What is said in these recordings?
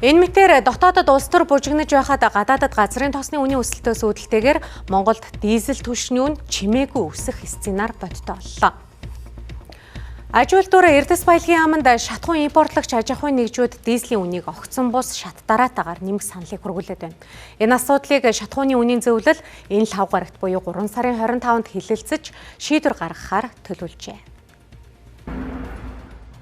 Энэ мэтээр дотоодод улс төр бужигнаж байхад гадаадад газрын тосны үнийн өсөлтөөс үүдэлтэйгээр Монголд дизель түлшний үн чимээгүй өсөх сценар бодтой боллоо. Аж үйлдвэр Эрдэс баялагын яаманд шатахуун импортлогч аж ахуйн нэгжүүд дизелийн үнийг огцон бус шат дараатаагаар нэмэх саналыг хүргүүлээд байна. Энэ асуудлыг шатахууны үнийн зөвлөл энэ лав гарагт буюу 3 сарын 25-нд хэлэлцэж шийдвэр гаргахаар төлөвлөжээ.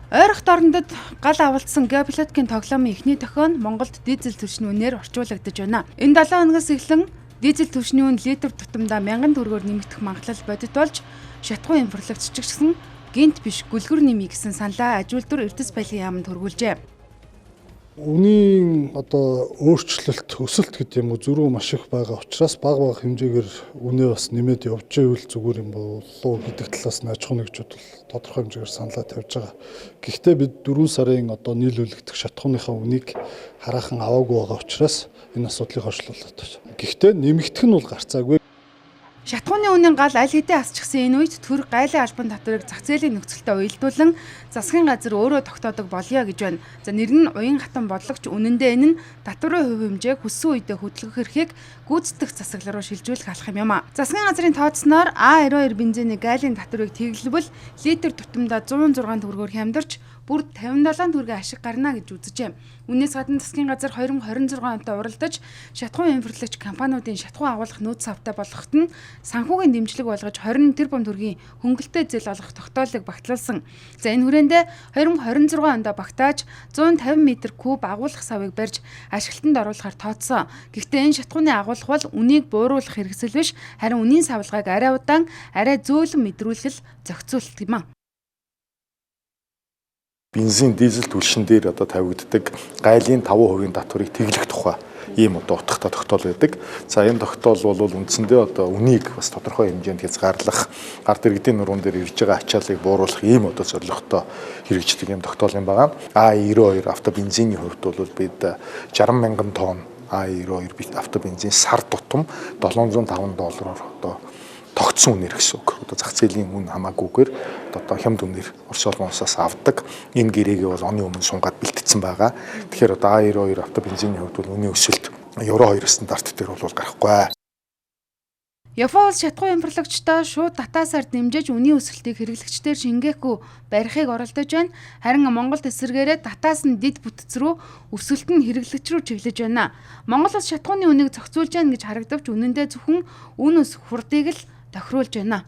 Ойрхот орондод гал авалдсан геополитикийн тоглоомын эхний дохио нь Монголд дизель түлшний үнээр орчуулагдаж байна. Энэ 7 хоногоос эхлэн дизель түлшний үн литр тутамдаа 1000 төгрөгөөр нэмэгдэх магадлал бодит болж, шатахуун импортлогч ч гэсэн гэнэт биш гөлгөр нэмье гэсэн саналаа аж үйлдвэр Эрдэс баялагын яаманд хүргүүлжээ. Үнийн одоо өөрчлөлт, өсөлт гэдэг юм уу, зөрүү маш их байгаа учраас бага бага хэмжээгээр үнээ бас нэмээд явж байвал зүгээр юм болов уу гэдэг талаас нь аж ахуйн нэгжүүд бол тодорхой хэмжээгээр саналаа тавьж байгаа. Гэхдээ бид 4 сарын одоо нийлүүлэгдэх шатахууныхаа үнийг хараахан аваагүй байгаа учраас энэ асуудлыг хойшлуулад байна. Гэхдээ нэмэгдэх нь бол гарцаагүй. Шатахууны үнийн гал аль хэдийн асчихсан энэ үед төр гайлын албан татварыг зах зээлийн нөхцөлтэй уялдуулан засгийн газар өөрөө тогтоодог болъё гэж байна. За, нэр нь уян хатан бодлогоч, үнэндээ энэ нь татварын хувь хэмжээг хүссэн үедээ хөдөлгөх эрхийг гүйцэтгэх засаглал руу шилжүүлэх алхам юм а. Засгийн газрын тооцсноор А92 бензиний гайлын татварыг тэглэвэл литр тутамдаа 106 төгрөгөөр хямдарч, бүр 57 төгрөгийн ашиг гарна гэж үзжээ. Үүнээс гадна засгийн газар 2026 онтой уралдаж шатахуун импортлогч компаниудын шатахуун агуулах нөөц савтай болгоход нь санхүүгийн дэмжлэг болгож 20 тэрбум төгрөгийн хөнгөлөлтэй зээл олгох тогтоолыг багтлуулсан. За, энэ хүрээндээ 2026 онд багтааж 150 м куб агуулах савыг барьж ашиглалтанд оруулахар тооцсон. Гэхдээ энэ шатахууны агуулах бол үнийг бууруулах хэрэгсэл биш, харин үнийн савлгааг арай удаан, арай зөөлөн мэдрүүлэх зохицуулт юм а. Бензин, дизель түлшин дээр одоо тавигддаг гайлын 5% татварыг тэглэх тухай ийм одоо утгатай тогтоол байдаг. За, энэ тогтоол бол үндсэндээ одоо үнийг бас тодорхой хэмжээнд хязгаарлах, ард иргэдийн нуруунд дээр ирж байгаа ачааллыг бууруулах ийм одоо зорилготой хэрэгждэг ийм тогтоол юм байна. А92 автобензиний хувьд бол бид 60 мянган тонн А92 автобензин сар тутам 705 доллараар одоо тогтсон үнээр гэсэн үг. Одоо зах зээлийн үн хамаагүйгээр одоо хямд үнээр Орос олон улсаас авдаг. Энэ гэрээгээ бол оны өмнө сунгаад бэлтгэсэн байгаа. Тэгэхээр одоо А92 автобензиний хувьд бол үнийн өсөлт Евро 2 стандарт дээр бол гарахгүй. Япон улс шатахуун импортлогчдоо шууд татаасаар дэмжиж үнийн өсөлтийг хэрэглэгчдээр шингээхгүй барихыг оролдож байна. Харин Монголд эсрэгээрээ татаас нь дэд бүтэц рүү, өсөлт нь хэрэглэгч рүү чиглэж байна. Монгол улс шатахууны үнийг зохицуулж байна гэж харагдавч үнэндээ зөвхөн үн өсөх хурдыг л тохируулж байна.